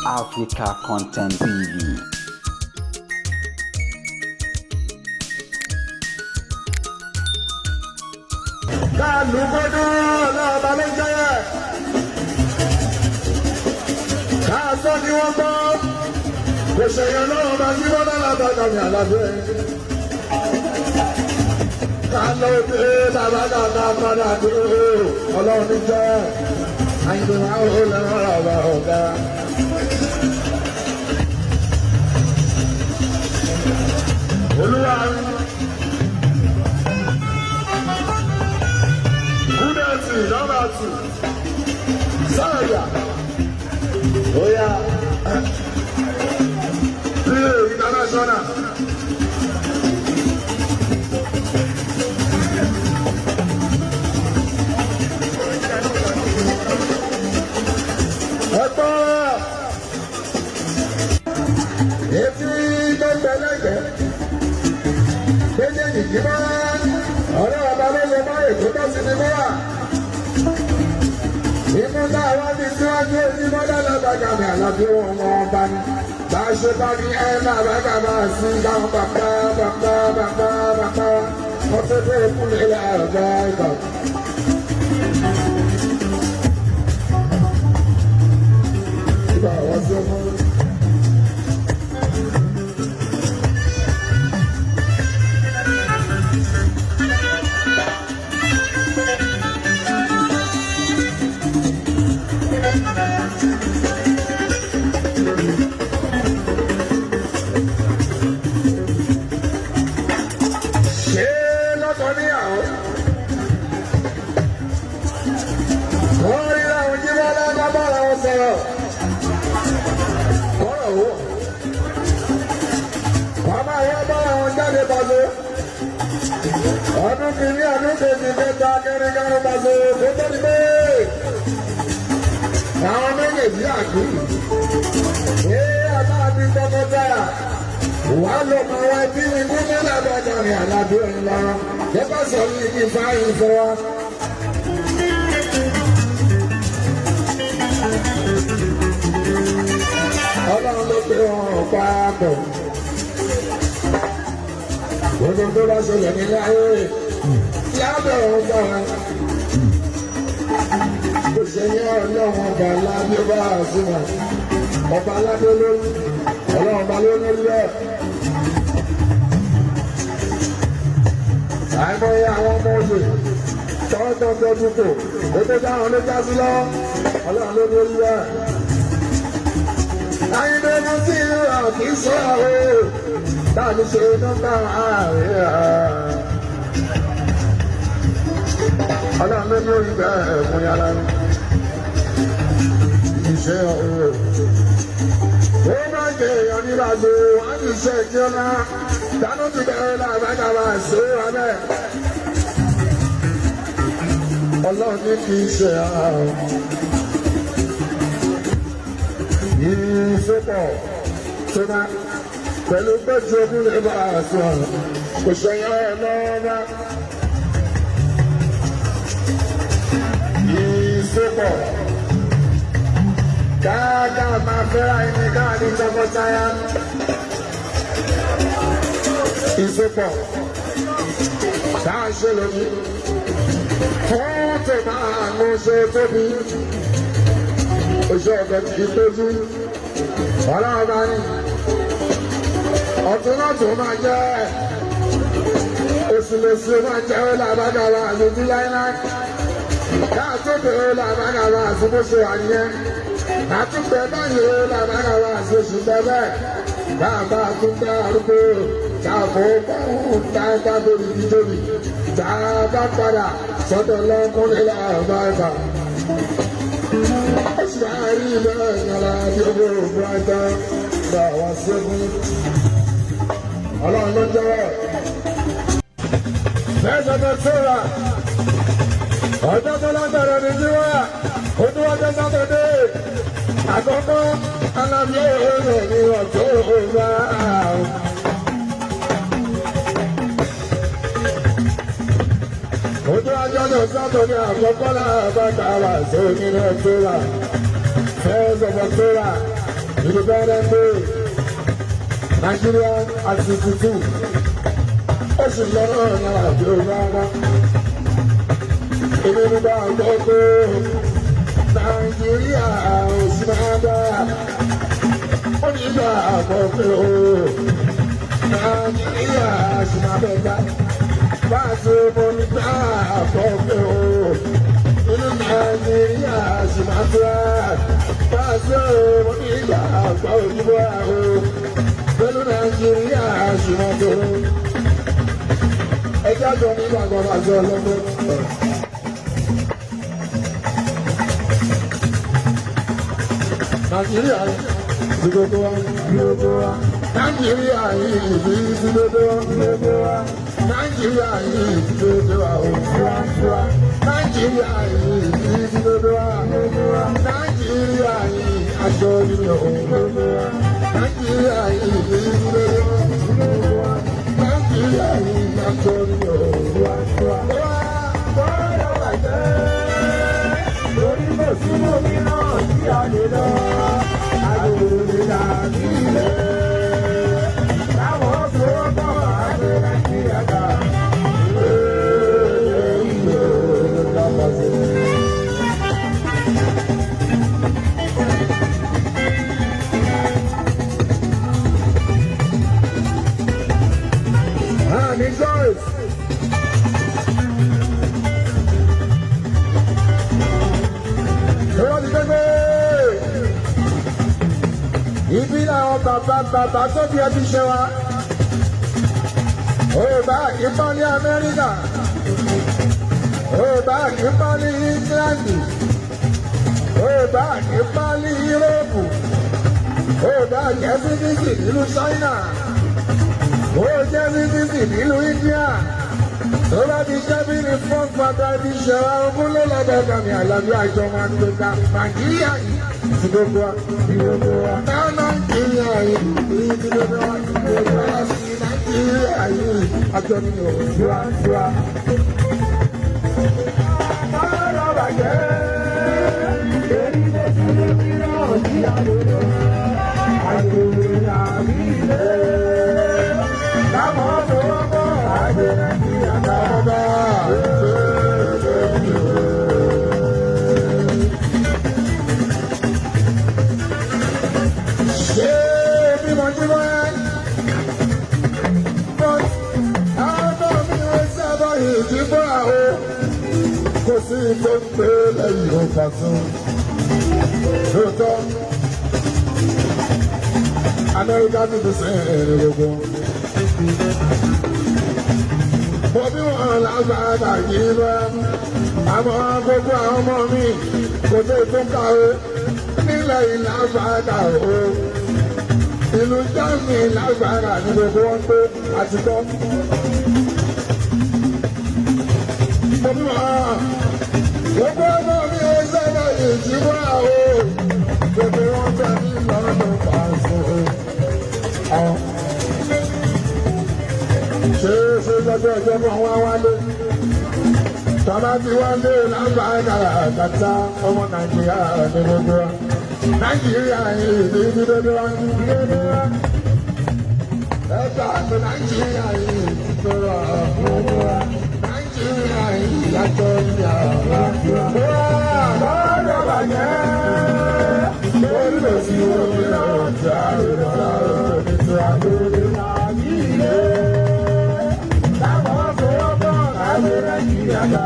Africa Content TV. Kálukọ́dún ọlọ́ọ̀bá ló jẹ́ ẹ̀. Káàsọ́ ni wọ́n gbọ́. Kò ṣèyàn lọ́wọ́ bá sí bọ́lá lábàgà ní àlàbẹ́. Kálọ̀ dé làbàgà náà padà dé ọlọ́run ní jẹ́. Àyìnbó máa ń lọ́wọ́ ọ̀gá ọ̀gá. Olúwa Gúdẹ̀tì nọ́mbà tù. Sáyà. Oya. PA International. Ẹ̀gbọ́n etí tó gbẹlẹ́gbẹ́ méjèèjì kí bá ọ̀rẹ́ ọba ló lè má èkó tó sì ní mọ́ wà. Inú náà wá ní síwájú èyí mọ́dá lágbàgà ní àlàbí wọn ọmọ ọba ni. Bá a ṣe bá ní ẹ náà bàgà máa sí dáhùn bàbá bàbá bàbá bàbá wọ́n tó dé kúlẹ̀ ilẹ̀ àgbà ìgbà. Ìgbà wọ́n tó mú. Ṣé lọ́kọ níyàwó? Wọ́n rí láwọn jíwọ́ lọ́kọ́ bára wọn sọ̀rọ̀. Kọ́rọ̀ wò. Wọ́n máa wọ́n bára wọn jáde pàṣẹ. Ọdún kìíní, ọdún kejì, kẹta, kẹrin, karùn-ún pàṣẹ. Kó tó di pé àwọn méjèèjì àgbè. Ee, àbá mi tọkọtaya wà ló máa wá bí ikú ní lábàjá ní àlàbí òun lọ nípa sọ ní ibi fáyín fún wa. Ọlọ́run ló pé wọn ò papọ̀. Gbogbo tó bá ṣẹlẹ̀ nílé ayé lábẹ́ òun gbọ́ra. Kò ṣe ní ọlọ́run ọba aládé bá a sí wọn. Ọba aládé lórí ọlọ́run ọba lórí bẹ́ẹ̀. Àìmọye àwọn ọmọ òye tọ́tọ́tọ́ dúpọ̀ ó tó dáhùn ló já sí lọ́wọ́ ọlọ́run ló lórí bẹ́ẹ̀. Àyìnbó mo sí ìlú àkì í ṣe àwọn táàbí ṣe nọ́mbà ààrẹ. Ọlọ́run ló lórí bẹ́ẹ̀ mú yàrá iṣẹ́ ọ̀rọ̀. Ó máa ń jẹ èèyàn nígbàgbọ́, wọ́n á sì ṣe kí ó náà. Dáná ti bẹ̀rẹ̀ làbájára ṣe é wá bẹ́ẹ̀. Ọlọ́run ní kì í ṣe àrùn. Ìsopọ̀ tó máa pẹ̀lú pẹ̀tù ogún lè bá a sọ ọ̀rọ̀. Kò ṣẹyìn ọlọ́ọ̀bá. Ìsopọ̀ dáadáa máa fẹ́ra ẹni káàdì tọkọtaya. Ìsopọ̀ tá a ṣe lónìí fún tèmá àánú ṣe tóbi. Oṣù ọ̀gá ti tójú. Ọlọ́ọ̀bá ni ọ̀tún náà tó máa jẹ́ oṣù lóṣù máa jẹ́ ó làbágàrà àlójú láíláí. Káàtó bẹ̀rẹ̀ làbágàrà àti bó ṣe wà nìyẹn. Àtúntẹ̀ báyìí ó làbágàrà àti oṣù bẹ́ẹ̀. Bàbá àtúntẹ̀ arúgbó tààfó báwọn táńtà lórí nítorí tààbà padà sọ́dọ̀ lọ́kùnrin làbágà. Ó sì máa rí bẹ́ẹ̀ yàrá bí owó Brighton bá wá sẹ́gun. Ọlọ́run ló jẹ́ bẹ́ẹ̀. Mẹ́sàn-án sọ́ra ọjọ́ tó lágbára ní jíwá ojú ọjọ́ sátọ̀dé àkọ́kọ́ alábí ọ̀rọ̀ ní ọjọ́ òwúrọ̀. Ojú ọjọ́ tó sátọ̀dé àkọ́kọ́ làbàtà wà sómi ní ọ̀tọ́ra first of October. Independent Day, Nigeria at 62. Ó sì lọ́rọ̀ náà àjò rárá. Èmi nígbà gbọ́ pé Nàìjíríà ò sí máa dá. Ó nígbà gbọ́ pé o Nàìjíríà sì máa bẹ̀ dá. Bá a ṣe mo nígbà gbọ́ pé o inú Nàìjíríà sì máa tura. Bá a ṣe mo nígbà gbọ́ òyìnbó o pẹ̀lú Nàìjíríà sì máa tó. Ẹjẹ́ àjọ nígbà gbọ́ bá ṣe ọlọ́gbọ́n. Nàìjíríà ti gbogbo wa, gbogbo wa. Nàìjíríà yìí ti gbogbo wa, gbogbo wa. Nàìjíríà yìí ti gbogbo wa, o. Nàìjíríà yìí ti gbogbo wa, gbogbo wa. Nàìjíríà yìí aṣọ yìí o, gbogbo wa. Nàìjíríà yìí ti gbogbo wa, gbogbo wa. Nàìjíríà yìí aṣọ yìí o, gbogbo wa. Gbọ́dọ̀ bàjẹ́ lórí kò sí mòmíràn tí a lè lọ. Àjòjì dàbí ilé. Táwọn tó bọ̀ wá gbé Nàìjíríà ga. Ní Joyce. Ìwọ́n ti gbégbé. Ibi làwọn bàbá bàbá tó bí ẹbí ṣe wa. Òbá ìbọn ní Amẹ́ríkà. Òbá ìbọn ní England. Òbá ìbọn ní Yúróòpù. Òbá jẹ́ citizen nílùú China. Ó jẹ́ citizen nílùú India. Tó bá ti jẹ́ bí ní fún padà ibi ìṣẹ̀wá ogún ló lọ́dọ̀ kàmí àlàbí àjọ máa ń gbé ká Nàìjíríà yìí ti gbogbo wa. Ti gbogbo wa. Náà Nàìjíríà yìí ti gbogbo wa. Ti gbogbo wa sí Nàìjíríà yìí àjọ ni ò wá wá. Gbọ́dọ̀ bàjẹ́ lórí kò sí mòmíràn tí a lè lọ. Àjòjì dàbí ilé. Táwọn tó bọ̀ wá gbé Nàìjíríà ga. Ọba ṣé bí mo jí wá? But àwọn mi ò sábà ìdìbò àwọn kò sí tó ń pè lẹ́yìn ọ̀pá tún. Lóòótọ́, Amẹ́ríkà ti fi sẹ́yìn gbogbo. Mo bí wọn lágbára yìí bá. Àmọ́ gbogbo àwọn ọmọ mi kò tó tó kàwé nílẹ̀ ìlágbára o. Ìlú Germany lágbára ní gbogbo wọn pé àti tọ́. Mo bí wọn gbogbo ọmọ mi ò sábà ìjìbọn o. Gbogbo wọn bẹ ní lọ́dún pàṣẹ. Àwọn ṣe é ṣe lọ́jọ́ ọjọ́ mọ́ wá wálé. Tọ́lá ti wálé lágbàdà àgàtà ọmọ Nàìjíríà ní gbogbo wa. Nàìjíríà yìí ní dídé wá ní dídé wá. Ẹ̀ka àti Nàìjíríà yìí ti tọrọ gbogbo wa. Nàìjíríà yìí yàtọ̀ ìyá wa. Gbọ́dọ̀ bàjẹ́ Orí lè sí omi náà tí a lè lọ láàárọ̀ tó ní Àjòjì dàbí ilé. Táwọn tó bọ̀ wá gbé Nàìjíríà ga.